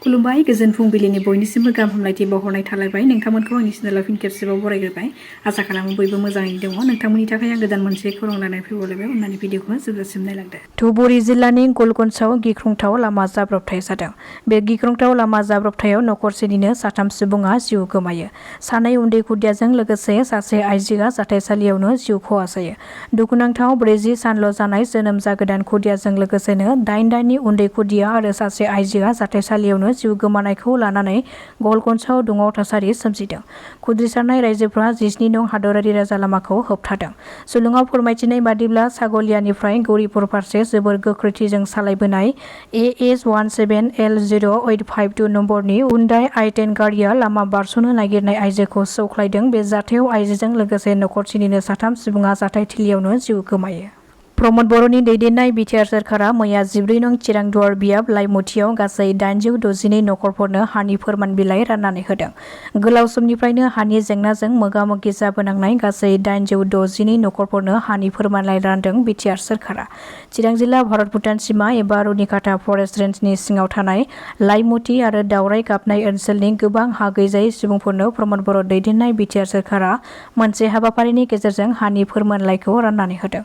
खुलुमबाय गोजोन फुंबिलिनि बयनिसिमबो गाहाम हामलायथि बावहरनाय थालायबाय नोंथांमोनखौ आंनि चेनेलाव फिन खेबसेबाव बरायग्रोबाय आसा खालामो बयबो मोजाङैनो दङ नोंथांमोननि थाखाय आं गोदान मोनसे खौरां लानानै फैबावलायबाय अननानै भिडिअखौ जोबजासिम नायलांदो। धुबुरी जिल्लानि गलगन्साव गिख्रंथाव लामा जाब्रबथाय जादों। बे गिख्रंथाव लामा जाब्रबथायाव नखरसेनिनो 3 सुबुङा जिउ गोमायो। सानै उन्दै खुदियाजों लोगोसे सासे आइजोआ जाथायसालियावनो जिउ खहा जायो। दुखुनांथाव 40 सानल' जानाय जोनोम जागोदान खुदियाजों लोगोसेनो 8 दाननि उन्दै खुदिया आरो सासे आइजोआ जाथायसालियावनो जिउ गोमानायखौ लानानै गलगन्साव दुङाव थासारि सोमजिदों। खुद्रिसारनाय रायजोफोरा 17 नं हादरारि राजा लामाखौ होबथादों। सुलुङाव फोरमायथिनाय बादिब्ला सागलियानिफ्राय गौरीपुर फारसे जोबोर गोख्रैथिजों सालायबोनाय AS17L0852 नम्बरनि हुन्डाइ i10 गारिया लामा बारस'नो नागिरनाय आइजोखौ सौख्लायदों। बे जाथायाव आइजोजों लोगोसे नखरसेनिनो 3 सुबुङा जाथायथिलियावनो जिउ गोमायो। प्रमद बर'नि दैदेननाय BTR सोरखारा मैया 14 नं चिरांदुवार बियाब लाइमुथियाव गासै 862 नखरफोरनो हानि फोरमान बिलाइ राननानै होदों। गोलाव समनिफ्रायनो हानि जेंनाजों मोगा-मोगि जाबोनांनाय गासै 862 नखरफोरनो हानि फोरमानलाइ रानदों BTR सोरखारा। चिरां जिल्ला भारत-भुटान सिमा एबा रुनिकाटा फरेस्ट रेन्जनि सिङाव थानाय लाइमुथि आरो दावराय गाबनाय ओनसोलनि गोबां हा गैजायै सुबुंफोरनो प्रमद बर' दैदेननाय BTR सोरखारा मोनसे हाबाफारिनि गेजेरजों हानि फोरमानलाइखौ राननानै होदों।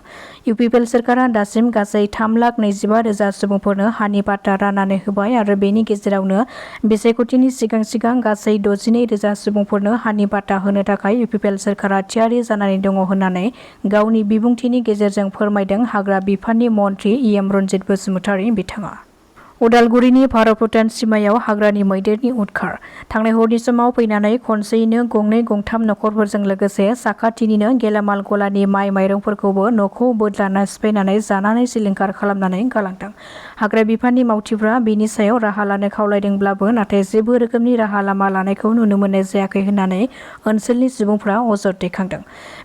UPPL सोरखारा दासिम गासै 3,25,000 सुबुंफोरनो हानि पाट्टा राननानै होबाय आरो बेनि गेजेरावनो बिसायख'थिनि सिगां गासै 62,000 सुबुंफोरनो हानि पाट्टा होनो थाखाय UPPL सोरखारा थियारि जानानै दङ होननानै गावनि बिबुंथिनि गेजेरजों फोरमायदों हाग्रा बिफाननि मन्थ्रि EM रन्जित बसुमतारी बिथाङा। उदालगुरिनि भारत-भुटान सिमायाव हाग्रानि मैदेरनि उदखार। थांनाय हरनि समाव फैनानै खनसेयैनो 2-3 नखरफोरजों लोगोसे साखाथिनिनो गेलामाल गलानि माइ माइरंफोरखौबो न'खौ बोदलाना सिफायनानै जानानै सिलिंखार खालामनानै गालांदों। हाग्रा बिफाननि मावथिफ्रा बेनि सायाव राहा लानो खावलायदोंब्लाबो नाथाय जेबो रोखोमनि राहा लामा लानायखौ नुनो मोननाय जायाखै होननानै ओनसोलनि सुबुंफ्रा अजद दैखांदों।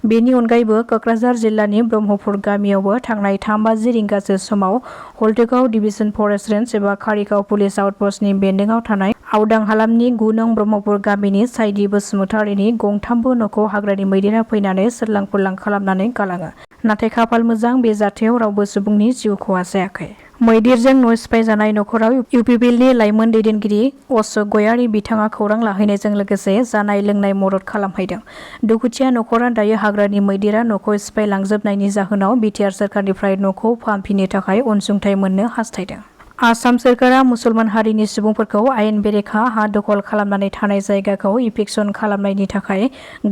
बेनि अनगायैबो कक्राझार जिल्लानि ब्रह्मपुर गामियावबो थांनाय 3:50 रिंगासो समाव हल्टुगाव डिभिजन फरेस्ट रेन्ज एबा कारिगाव पुलिस आउटपस्टनि बेन्दोंआव थानाय आवदां हालामनि 9 नं ब्रह्मपुर गामिनि साइदि बसुमतारीनि गंथामबो न'खौ हाग्रानि मैदेरा फैनानै सोरलां-फोरलां खालामनानै गालाङो। नाथाय खाफाल मोजां बे जाथायाव रावबो सुबुंनि जिउ खहा जायाखै। मैदेरजों न' सिफायजानाय नखराव UPPLनि लाइमोन दैदेनगिरि अशोक गयारी बिथाङा खौरां लाहैनायजों लोगोसे जानाय लोंनाय मदद खालामहैदों। दुखुथिया नखरा दायो हाग्रानि मैदेरा न'खौ सिफायलांजोबनायनि जाहोनाव BTR सोरखारनिफ्राय न'खौ फाहामफिननो थाखाय अनसुंथाइ मोननो हास्थायदों। आसाम सोरखारा मुसलमान हारिनि सुबुंफोरखौ आयेन बेरेखा हा दखल खालामनानै थानाय जायगाखौ इभिक्सन खालामनायनि थाखाय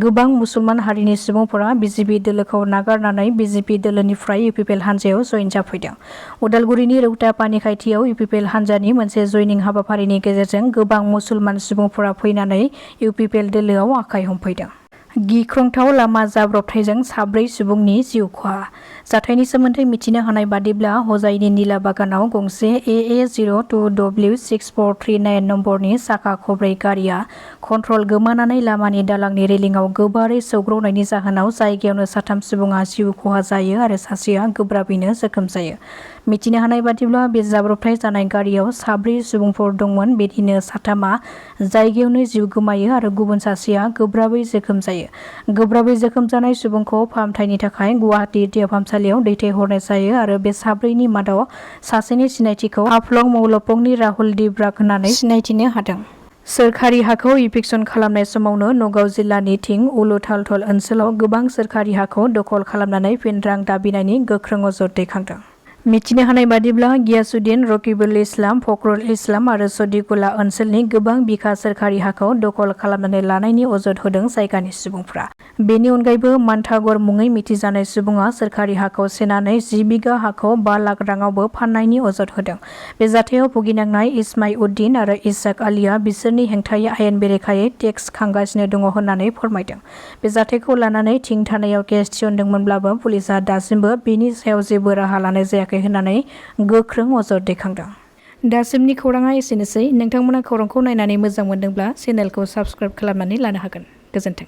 गोबां मुसलमान हारिनि सुबुंफोरा BJP दोलोखौ नागारनानै BJP दोलोनिफ्राय UPPL हान्जायाव जयेन जाफैदों। उदालगुरिनि रौता पानिखायथियाव UPPL हान्जानि मोनसे जयनिं हाबाफारिनि गेजेरजों गोबां मुसलमान सुबुंफोरा फैनानै UPPL दोलोआव आखाइ हमफैदों। गिख्रंथाव लामा जाब्रबथायजों 4 सुबुंनि जिउ खहा। जाथायनि सोमोन्दै मिथिनो हानाय बादिब्ला हजाइनि निला बागानाव गंसे AA02W6439 नम्बरनि साखा खबब्रै गारिया कन्ट्रल गोमानानै लामानि दालांनि रेलिंआव गोबारै सौग्रावनायनि जाहोनाव जायगायावनो 3 सुबुङा जिउ खहा जायो आरो सासेया गोब्राबैनो जोखोम जायो। मिथिनो हानाय बादिब्ला बे जाब्रबथाय जानाय गारियाव 4 सुबुंफोर दंमोन। बेनिनो 3 जायगायावनो जिउ गोमायो आरो गुबुन सासेया गोब्राबै जोखोम जायो। गोब्राबै जोखोम जानाय सुबुंखौ फाहामथायनि थाखाय गुवाहाटी देहा फाहामसालियाव दैथायहरनाय जायो आरो बे 4नि मादाव सासेनि सिनायथिखौ हाफ्लं मौलपंनि राहुल दिब्राक होननानै सिनायथिनो हादों। सोरखारि हाखौ इभिक्सन खालामनाय समावनो नगाव जिल्लानि थिं उलुथालथल ओनसोलाव गोबां सोरखारि हाखौ दखल खालामनानै फिन रां दाबिनायनि गोख्रों अजद दैखांदों। मिथिनो हानाय बादिब्ला गियासुद्दिन, रकिबुल इस्लाम, फखरुल इस्लाम आरो सदिकुल्ला ओनसोलनि गोबां बिखा सोरखारि हाखौ दखल खालामनानै लानायनि अजद होदों जायगानि सुबुंफ्रा। बेनि अनगायैबो मानथागर मुङै मिथिजानाय सुबुङा सोरखारि हाखौ सेनानै 10 बिघा हाखौ 5 लाख राङावबो फाननायनि अजद होदों। बे जाथायाव भुगिनांनाय इस्माइउद्दिन आरो इसाक आलीआ बिसोरनि हेंथायै आयेन बेरेखायै टेक्स खांगासिनो दङ होननानै फोरमायदों। बे जाथायखौ लानानै थिं थानायाव केस थिसनदोंमोनब्लाबो पुलिसआ दासिमबो बेनि सायाव जेबो राहा लानाय जायाखै होननानै गोख्रों अजद दैखांदों। दासिमनि खौराङा एसेनोसै। नोंथांमोना खौरांखौ नायनानै मोजां मोनदोंब्ला चेनेलखौ साबस्क्राइब खालामनानै लानो हागोन। गोजोन्थों।